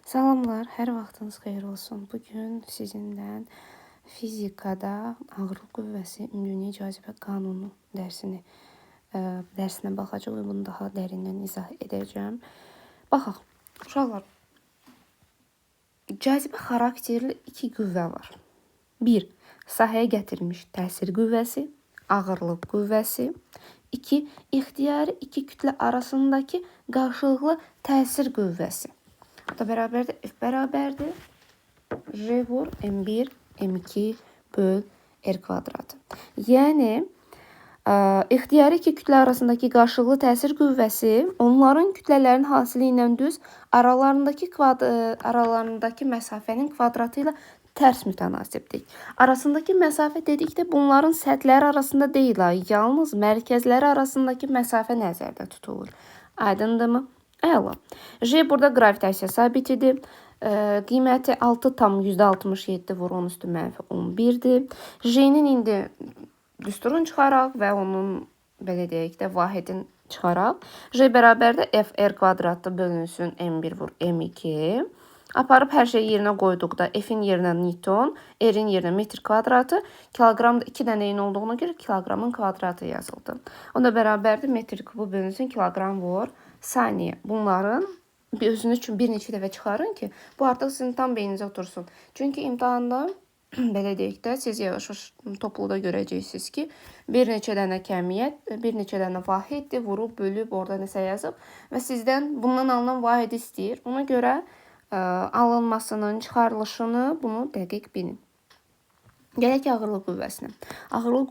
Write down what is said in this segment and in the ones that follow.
Salamlar, hər vaxtınız xeyir olsun. Bugün sizinlə fizikada ağırlıq qüvvəsi, ümumdünya cazibə qanunu dərsinə baxacağıq və bunu daha dərindən izah edəcəm. Baxaq, uşaqlar, cazibə xarakterli iki qüvvə var. 1. Sahəyə gətirilmiş təsir qüvvəsi, ağırlıq qüvvəsi. 2. İxtiyari iki kütlə arasındakı qarşılıqlı təsir qüvvəsi. Bu da bərabərdir. F bərabərdir. J vur M1, M2 böl R kvadratı. Yəni, ixtiyari iki kütlə arasındakı qarşılıqlı təsir qüvvəsi onların kütlələrin hasili ilə düz aralarındakı məsafənin kvadratı ilə tərs mütənasibdir. Arasındakı məsafə dedikdə bunların səthləri arasında deyil, yalnız mərkəzləri arasındakı məsafə nəzərdə tutulur. Aydındırmı? Əla. J burada qravitasiya sabitidir. Qiyməti 6,67 vur 10 üstü mənfi 11-dir. J-nin indi düsturunu çıxaraq və onun, belə deyək də, vahidini çıxaraq. J bərabərdir F R kvadratı bölünsün M1 vur M2. Aparıb hər şeyi yerinə qoyduqda F-in yerinə Newton, R-in yerinə metr kvadratı, kiloqramda 2 dənə eyni olduğuna görə kiloqramın kvadratı yazıldı. O da bərabərdir metr kubu bölünsün kiloqram vur saniyə. Bunların özünüz üçün bir neçə dəfə çıxarın ki, bu artıq sizin tam beyninizə otursun. Çünki imtahanda, belə deyək də, siz yavaş-yavaş topluda görəcəksiniz ki, bir neçə dənə kəmiyyət, bir neçə dənə vahiddir, vurub, bölüb, orada nəsə yazıb və sizdən bundan alınan vahidi istəyir. Ona görə alınmasının, çıxarılışını bunu dəqiq bilin. Gələk ağırlıq qüvvəsinə. Ağırlıq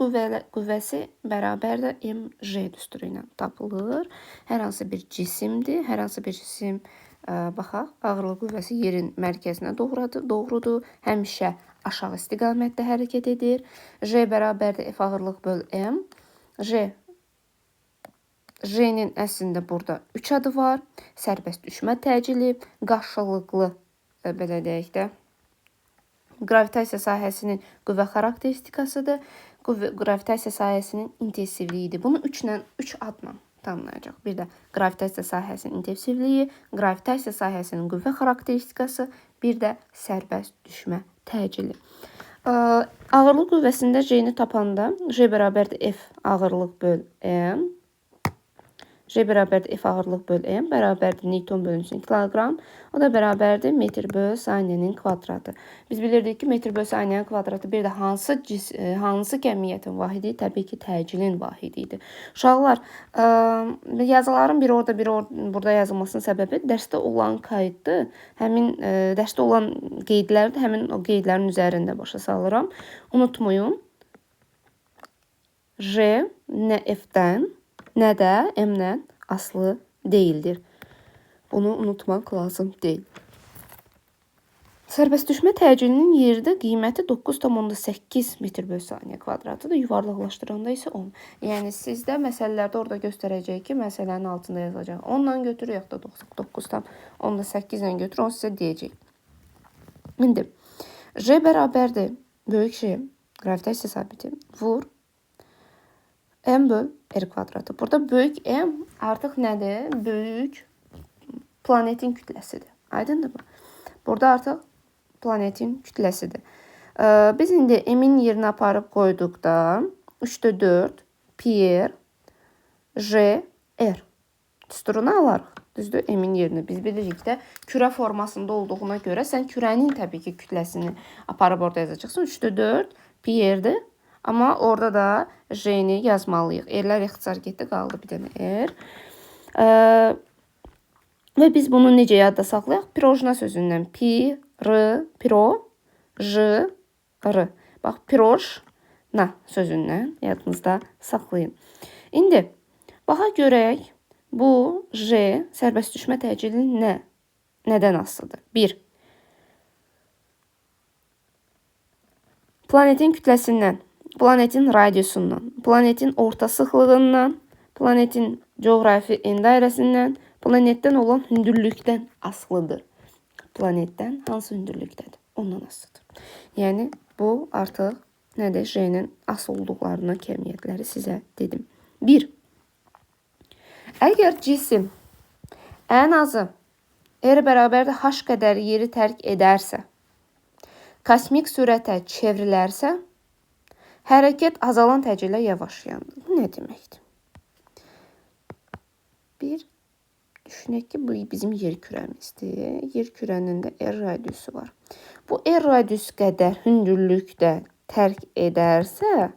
qüvvəsi bərabərdir mj düsturu ilə tapılır. Hər hansı bir cisimdir. Hər hansı bir cisim, baxaq, ağırlıq qüvvəsi yerin mərkəzinə doğrudur. Həmişə aşağı istiqamətdə hərəkət edir. J bərabərdir F ağırlıq böl M. J-nin əslində burada 3 adı var. Sərbəst düşmə təcili, qarşılıqlı, belə deyək də, qravitasiya sahəsinin qüvvə xarakteristikasıdır. Qravitasiya sahəsinin intensivliyidir. Bunu 3 adla tanımlayacaq. Bir də qravitasiya sahəsinin intensivliyi, qravitasiya sahəsinin qüvvə xarakteristikası, bir də sərbəst düşmə təcili. Ağırlıq qüvvəsində J-ni tapanda J bərabərdir F ağırlıq böl M. J bərabərdir F ağırlıq böl M bərabərdir Newton bölünsün kiloqram. O da bərabərdir metr böl saniyənin kvadratı. Biz bilirdik ki, metr böl saniyənin kvadratı bir də hansı kəmiyyətin vahidi? Təbii ki, təcilin vahidi idi. Uşaqlar, yazıların biri orada, biri burada yazılmasının səbəbi dərsdə olan kayıtdır. Həmin dərsdə olan qeydləri də həmin o qeydlərin üzərində başa salıram. Unutmayın. J nə F-dən, nə də M-dən asılı deyildir. Bunu unutmaq lazım deyil. Sərbəst düşmə təcilinin yerdə qiyməti 9,8 metr böl saniyə kvadratıdır. Yuvarlaqlaşdıranda isə 10. Yəni sizdə məsələlərdə orada göstərəcək ki, məsələnin altında yazacaq. 10-la götür, yaxud da 9,8 ilə götür, onu sizə deyəcək. İndi J bərabərdir böyük J, qravitasiya sabiti, vur M böl R kvadratı. Burada böyük M artıq nədir? Böyük planetin kütləsidir. Aydındır bu? Burada artıq planetin kütləsidir. Biz indi M-in yerinə aparıb qoyduqda 3-də 4 pi R J R düsturunu alarıq. Düzdür? M-in yerinə biz bilirik də kürə formasında olduğuna görə sən kürənin təbii ki kütləsini aparıb orada yazacaqsın. 3-də 4 pi R-dir. Amma orada da J-ni yazmalıyıq. R-lər ixtisar getdi, qaldı bir dənə R. Və biz bunu necə yadda saxlayaq? Pirojna sözündən pi, R, piro, J, R. Bax, pirojna sözündən yadınızda saxlayın. İndi, baxa görək, bu J sərbəst düşmə təcili nədən asılıdır? 1. Planetin kütləsindən, planetin radiusundan, planetin orta sıxlığından, planetin coğrafi en dairəsindən, planetdən olan hündürlükdən asılıdır. Planetdən hansı hündürlükdədir? Ondan asılıdır. Yəni, bu artıq nədir? J-nin asılı olduqlarını, kəmiyyətləri sizə dedim. 1. Əgər cisim ən azı R bərabərdir H qədər yeri tərk edərsə, kosmik sürətə çevrilərsə, hərəkət azalan təcillə yavaşlayandır. Bu nə deməkdir? Bir, düşünək ki, bu bizim yer kürəmizdir. Yer kürənin də R radiusu var. Bu R radius qədər hündürlükdə tərk edərsə,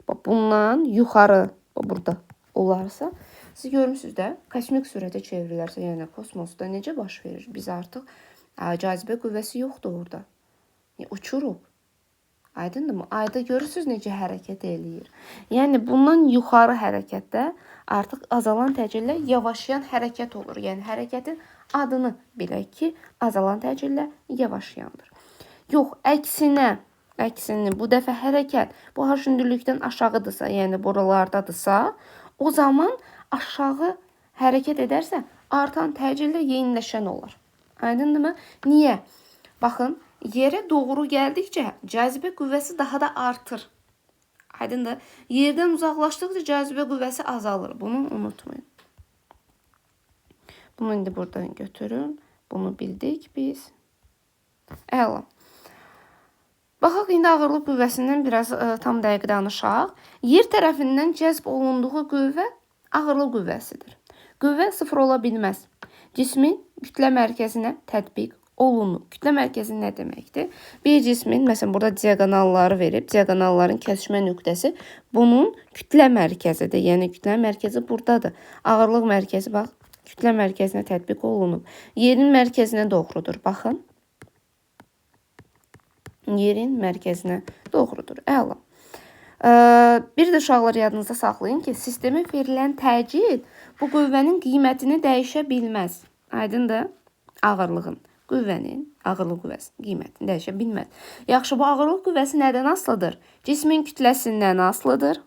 bax, bundan yuxarı, bax, burada olarsa, siz görmüsünüz də, kosmik sürətə çevrilərsə, yəni kosmosda necə baş verir? Biz artıq cazibə qüvvəsi yoxdur orada. Yəni, uçuruq. Aydındırmı? Ayda görürsünüz necə hərəkət eləyir. Yəni, bundan yuxarı hərəkətdə artıq azalan təcillə yavaşlayan hərəkət olur. Yəni, hərəkətin adını bilək ki, azalan təcillə yavaşlayandır. Yox, əksinə bu dəfə hərəkət bu H hündürlükdən aşağıdırsa, yəni buralardadırsa, o zaman aşağı hərəkət edərsə, artan təcillə yeniləşən olar. Aydındırmı? Niyə? Baxın, yerə doğru gəldikcə cazibə qüvvəsi daha da artır. Aydındır? Yerdən uzaqlaşdıqca cazibə qüvvəsi azalır. Bunu unutmayın. Bunu indi buradan götürün. Bunu bildik biz. Əla. Baxaq, indi ağırlıq qüvvəsindən biraz tam dəqiq danışaq. Yer tərəfindən cəzb olunduğu qüvvə ağırlıq qüvvəsidir. Qüvvə sıfır ola bilməz. Cismin kütlə mərkəzinə tətbiq olunur. Kütlə mərkəzi nə deməkdir? Bir cismin, məsələn, burada diaqonalları verib, diaqonalların kəsişmə nöqtəsi bunun kütlə mərkəzidir. Yəni, kütlə mərkəzi buradadır. Ağırlıq mərkəzi, bax, kütlə mərkəzinə tətbiq olunub. Yerin mərkəzinə doğrudur. Baxın. Yerin mərkəzinə doğrudur. Əla. Bir də uşaqlar yadınızda saxlayın ki, sistemə verilən təcil bu qüvvənin qiymətini dəyişə bilməz. Aydındır? Ağırlığın, qüvvənin, ağırlıq qüvvəsinin qiymətini dəyişə bilməz. Yaxşı, bu ağırlıq qüvvəsi nədən asılıdır? Cismin kütləsindən asılıdır,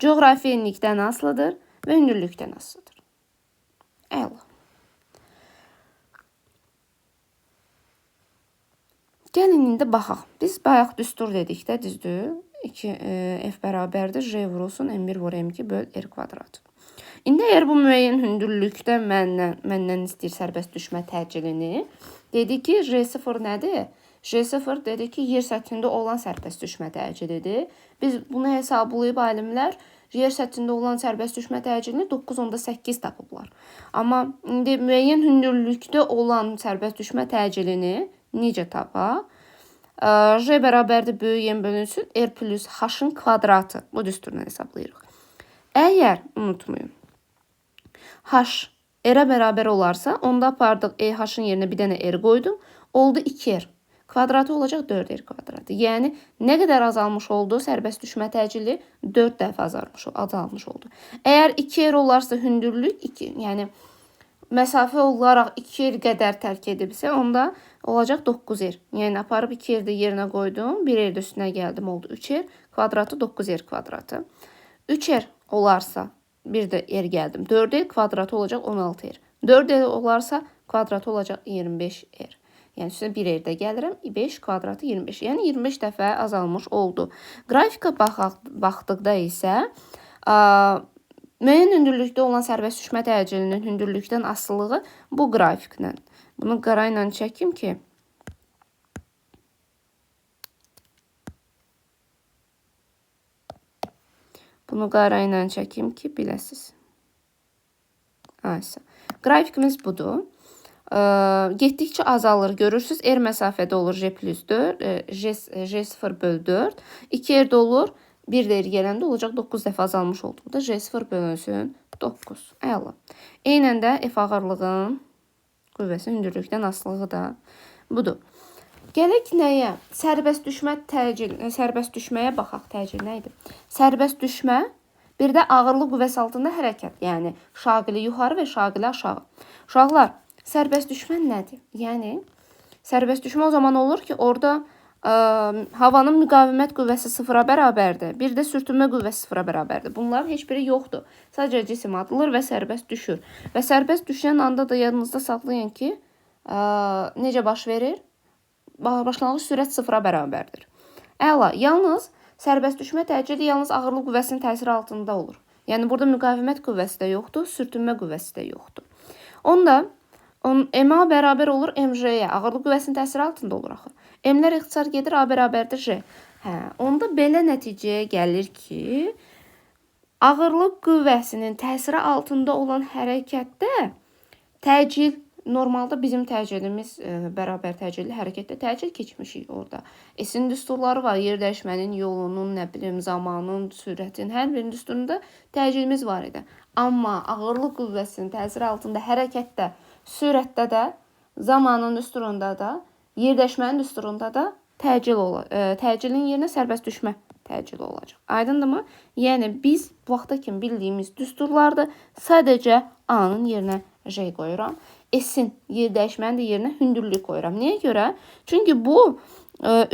coğrafi enlikdən asılıdır və hündürlükdən asılıdır. Əla. Gəlin indi baxaq. Biz bayaq düstur dedik də, düzdür? 2 F bərabərdir J vurulsun M1 vur M2 böl R kvadrat. İndi əgər bu müəyyən hündürlükdə məndən istəyir sərbəst düşmə təcilini, dedi ki, J0 nədir? J0 dedi ki, yer səthində olan sərbəst düşmə təcilidir. Biz bunu hesablayıb alimlər yer səthində olan sərbəst düşmə təcilini 9,8 tapıblar. Amma indi müəyyən hündürlükdə olan sərbəst düşmə təcilini necə tapaq? J bərabərdir böyük M bölünsün R plus H-ın kvadratı. Bu düsturla hesablayırıq. Əgər, unutmayın, H R-ə bərabər olarsa, onda apardıq H-ın yerinə bir dənə R qoydum. Oldu 2R. Kvadratı olacaq 4R kvadratı. Yəni, nə qədər azalmış oldu? Sərbəst düşmə təcili 4 dəfə azalmış oldu. Əgər 2R olarsa hündürlük 2, yəni məsafə olaraq 2R qədər tərk edibsə, onda olacaq 9R. Yəni, aparıb 2R də yerinə qoydum, 1R də üstünə gəldim, oldu 3R. Kvadratı 9R kvadratı. 3R olarsa, bir də R gəldim, 4R kvadratı olacaq 16R. 4R olarsa, kvadratı olacaq 25R. Yəni, üstünə 1 R də gəlirəm, 5 kvadratı 25. Yəni, 25 dəfə azalmış oldu. Qrafika baxdıqda isə, müəyyən hündürlükdə olan sərbəst düşmə təcilinin hündürlükdən asılılığı bu qrafiklə. Bunu qara ilə çəkim ki, biləsiniz. Aysa. Qrafikimiz budur. Getdikcə azalır. Görürsünüz, R məsafədə olur J plus 4, J0 böl 4. 2 R də olur. 1 də R gələndə olacaq 9 dəfə azalmış olduqda J0 bölünsün 9. Əla. Eynən də F ağırlığın qüvvəsi hündürlükdən asılığı da budur. Gələk nəyə? Sərbəst düşmə təcil, sərbəst düşməyə baxaq. Təcil nə idi? Sərbəst düşmə, bir də ağırlıq qüvvəsi altında hərəkət. Yəni, şaqili yuxarı və şaqili aşağı. Uşaqlar, sərbəst düşmə nədir? Yəni, sərbəst düşmə o zaman olur ki, orada havanın müqavimət qüvvəsi sıfıra bərabərdir. Bir də sürtünmə qüvvəsi sıfıra bərabərdir. Bunların heç biri yoxdur. Sadəcə cisim atılır və sərbəst düşür. Və sərbəst düşən anda da yadınızda saxlayın ki, necə baş verir? Başlanğıc sürət sıfıra bərabərdir. Əla, yalnız sərbəst düşmə təcili yalnız ağırlıq qüvvəsinin təsiri altında olur. Yəni, burada müqavimət qüvvəsi də yoxdur, sürtünmə qüvvəsi də yoxdur. Onda MA bərabər olur MJ-yə. Ağırlıq qüvvəsinin təsiri altında olur axı. M-lər ixtisar gedir, A bərabərdir J. Hə, onda belə nəticəyə gəlir ki, ağırlıq qüvvəsinin təsiri altında olan hərəkətdə təcil, normalda bizim təcilimiz bərabər təcilli hərəkətdə təcil keçmişik orada. S-in düsturları var, yer dəyişmənin, yolunun, nə bilim, zamanın, sürətin, hər birinin düsturunda təcilimiz var idi. Amma ağırlıq qüvvəsinin təsiri altında hərəkətdə, sürətdə də, zamanın düsturunda da, yer dəyişmənin düsturunda da təcil təcilin yerinə sərbəst düşmə təcili olacaq. Aydındırmı? Yəni biz bu vaxta kimi bildiyimiz düsturlarda sadəcə A-nın yerinə J qoyuram. S-in yer dəyişmənin də yerinə hündürlük qoyuram. Niyə görə? Çünki bu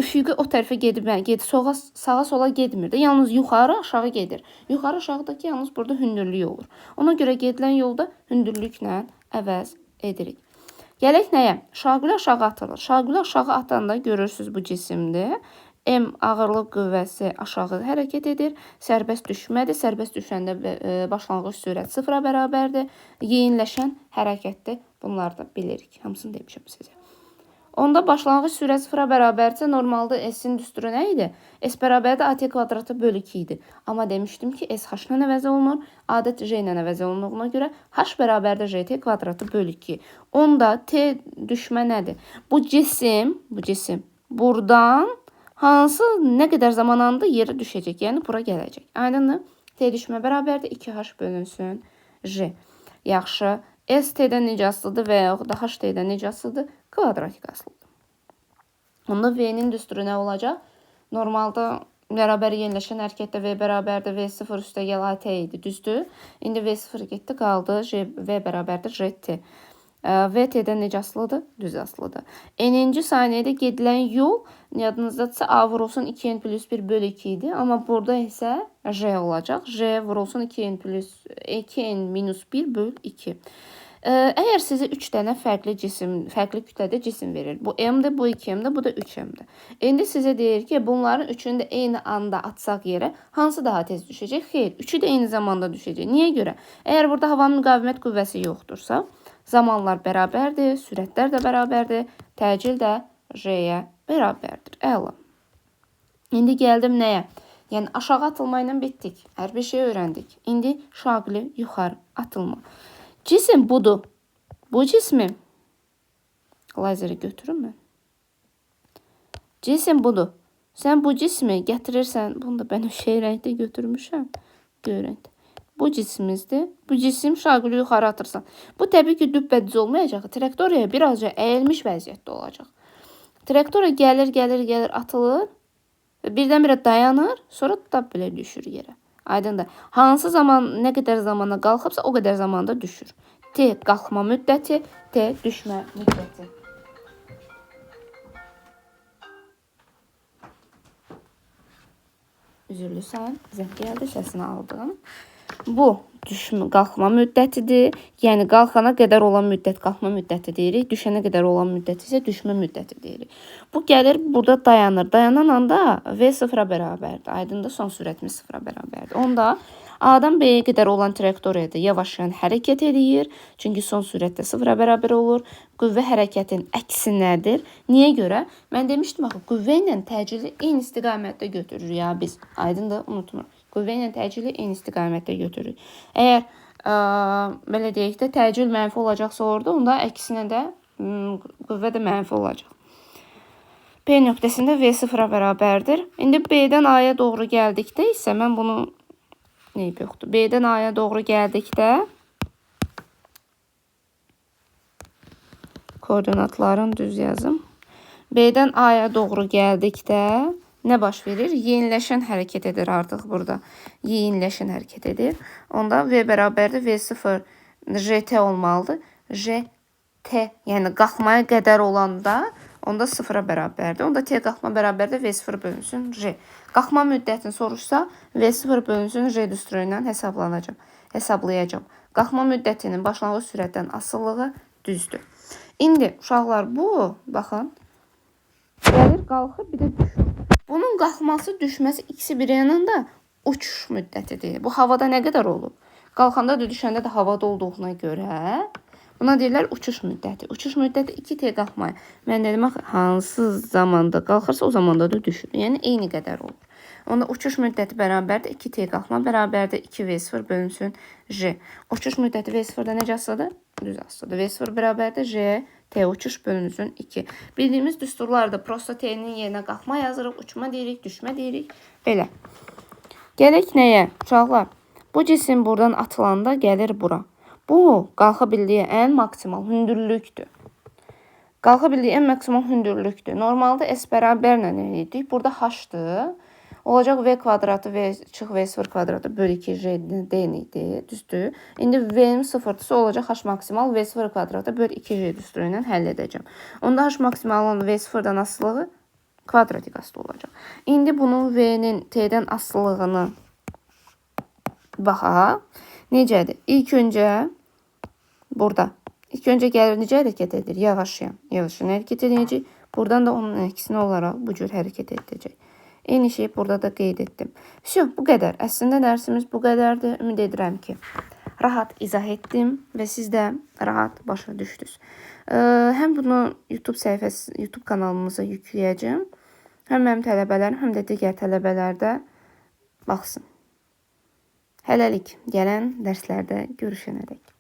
üfüqi o tərəfə gedib, yəni sağa sola getmir də. Yalnız yuxarı aşağı gedir. Yuxarı aşağıdakı yalnız burada hündürlük olur. Ona görə gedilən yolda hündürlüklə əvəz edirik. Gələk nəyə? Şaquli aşağı atılır. Şaquli aşağı atanda görürsünüz bu cisimdir. M ağırlıq qüvvəsi aşağı hərəkət edir. Sərbəst düşmədir. Sərbəst düşəndə başlanğıc sürət sıfıra bərabərdir. Yeyinləşən hərəkətdir. Bunları da bilirik. Hamısını demişəm sizə. Onda başlanğıc sürət sıfıra bərabərdirsə, normalda S-in düsturu nə idi? S bərabərdir AT kvadratı bölü 2 idi. Amma demişdim ki, S H ilə əvəz olunur. Adət J ilə əvəz olunduğuna görə H bərabərdir JT kvadratı bölü 2. Onda T düşmə nədir? Bu cisim buradan hansı nə qədər zaman anda yerə düşəcək, yəni bura gələcək. Aydındır? T düşmə bərabərdir 2H bölünsün J. Yaxşı. S T-dən necə asılıdır və yaxud da H T-dən necə asılıdır? Kvadratik asılıdır. Onda V-nin düsturu nə olacaq? Normalda bərabər yeniləşən hərəkətdə V bərabərdir V0 üstəgəl AT idi, düzdür? İndi V0 getdi, qaldı J, V bərabərdir JT. V T-dən necə asılıdır? Düz asılıdır. N-inci saniyədə gedilən yol, yadınızdadırsa A vurulsun 2N plus 1 bölü 2 idi. Amma burada isə J olacaq. J vurulsun 2N plus 2N minus 1 bölü 2. Əgər sizə 3 dənə fərqli cisim, fərqli kütlədə cisim verir. Bu M-dir, bu 2M-dir, bu da 3M-dir. İndi sizə deyir ki, bunların üçünü də eyni anda atsaq yerə, hansı daha tez düşəcək? Xeyr, üçü də eyni zamanda düşəcək. Niyə görə? Əgər burada havanın müqavimət qüvvəsi yoxdursa, zamanlar bərabərdir, sürətlər də bərabərdir, təcil də J-yə bərabərdir. Əla. İndi gəldim nəyə? Yəni aşağı atılma ilə bitdik. Hər bir şey öyrəndik. İndi şaqli yuxarı atılma. Cisim budur. Bu cismi lazeri götürüm mən. Cisim budur. Sən bu cismi gətirirsən, bunu da bənövşəyi rəngdə götürmüşəm. Göy rəngdə. Bu cismimizdir. Bu cisim şaquli yuxarı atırsan. Bu təbii ki, düppədüz olmayacaq. Trayektoriya birazca əyilmiş vəziyyətdə olacaq. Trayektoriya gəlir, gəlir, gəlir, atılır və birdən-birə dayanır, sonra da belə düşür yerə. Aydındır. Hansı zaman, nə qədər zamana qalxıbsa, o qədər zamanda düşür. T qalxma müddəti, T düşmə müddəti. Üzürlüsən, zəng gəldi, səsini aldım. Bu düşmə, qalxma müddətidir. Yəni qalxana qədər olan müddət qalxma müddəti deyirik. Düşənə qədər olan müddət isə düşmə müddəti deyirik. Bu gəlir burada dayanır. Dayanan anda V sıfıra bərabərdir. Aydındır, son sürətimiz sıfıra bərabərdir. Onda A-dan B-yə qədər olan trayektoriyada yavaşlayan hərəkət edir. Çünki son sürət də sıfıra bərabər olur. Qüvvə hərəkətin əksi nədir? Niyə görə? Mən demişdim axı, qüvvə ilə təcili eyni istiqamətdə götürür ya biz. Aydındır, unutmuruq. Qüvvə ilə təcili eyni istiqamətdə götürürük. Əgər belə deyək də təcil mənfi olacaqsa orada, onda əksinə də qüvvə də mənfi olacaq. B nöqtəsində V sıfıra bərabərdir. İndi B-dən A-ya doğru gəldikdə isə mən bunu neyib yoxdur. B-dən A-ya doğru gəldikdə koordinatların düz yazım. B-dən A-ya doğru gəldikdə nə baş verir? Yeniləşən hərəkət edir artıq burada. Yeyinləşən hərəkət edir. Onda V bərabərdir V0 JT olmalıdır. JT, yəni qalxmaya qədər olanda onda sıfıra bərabərdir. Onda T qalxma bərabərdir V0 bölünsün J. Qalxma müddətini soruşsa V0 bölünsün J düsturu ilə hesablayacağam. Qalxma müddətinin başlanğıc sürətdən asılılığı düzdür. İndi uşaqlar bu, baxın, gəlir, qalxır, bir də düşür. Bunun qalxması, düşməsi ikisi bir yanında uçuş müddətidir. Bu havada nə qədər olub? Qalxanda da düşəndə də havada olduğuna görə Buna deyirlər uçuş müddəti. Uçuş müddəti 2T qalxmaya. Mən dedim axı hansı zamanda qalxırsa o zamanda da düşür. Yəni eyni qədər olur. Onda uçuş müddəti bərabərdir 2T qalxma bərabərdir 2V0 bölünsün J. Uçuş müddəti V0-da necə asılıdır? Düz asılıdır. V0 bərabərdir J T uçuş bölünsün 2. Bildiyimiz düsturlarda prosta T-nin yerinə qalxma yazırıq, uçma deyirik, düşmə deyirik. Belə. Gələk nəyə? Uşaqlar, bu cisim buradan atılanda gəlir bura. Bu, qalxa bildiyi ən maksimal hündürlükdür. Qalxa bildiyi ən maksimal hündürlükdür. Normalda S bərabər nə edik? Burada H-dır. Olacaq V kvadratı V çıx V0 kvadratı bölü 2 J D idi. Düzdür? İndi V-nin sıfırdısa olacaq H maksimal V0 kvadratı bölü 2J düsturu ilə həll edəcəm. Onda H maksimalın V0-dan asılılığı kvadratik asılı olacaq. İndi bunun V-nin T-dən asılılığını baxaq. Necədir? İlk öncə burada. İlk öncə gəlir necə hərəkət edir? Yavaşlayan. Yavaşlayan hərəkət edəcək. Buradan da onun əksinə olaraq bu cür hərəkət edəcək. Eyni şeyi burada da qeyd etdim. Vəsə, bu qədər. Əslində dərsimiz bu qədərdir. Ümid edirəm ki, rahat izah etdim və siz də rahat başa düşdünüz. Həm bunu YouTube səhifəsi, YouTube kanalımıza yükləyəcəm. Həm mənim tələbələrim, həm də digər tələbələr də baxsın. Hələlik gələn dərslərdə görüşənədək.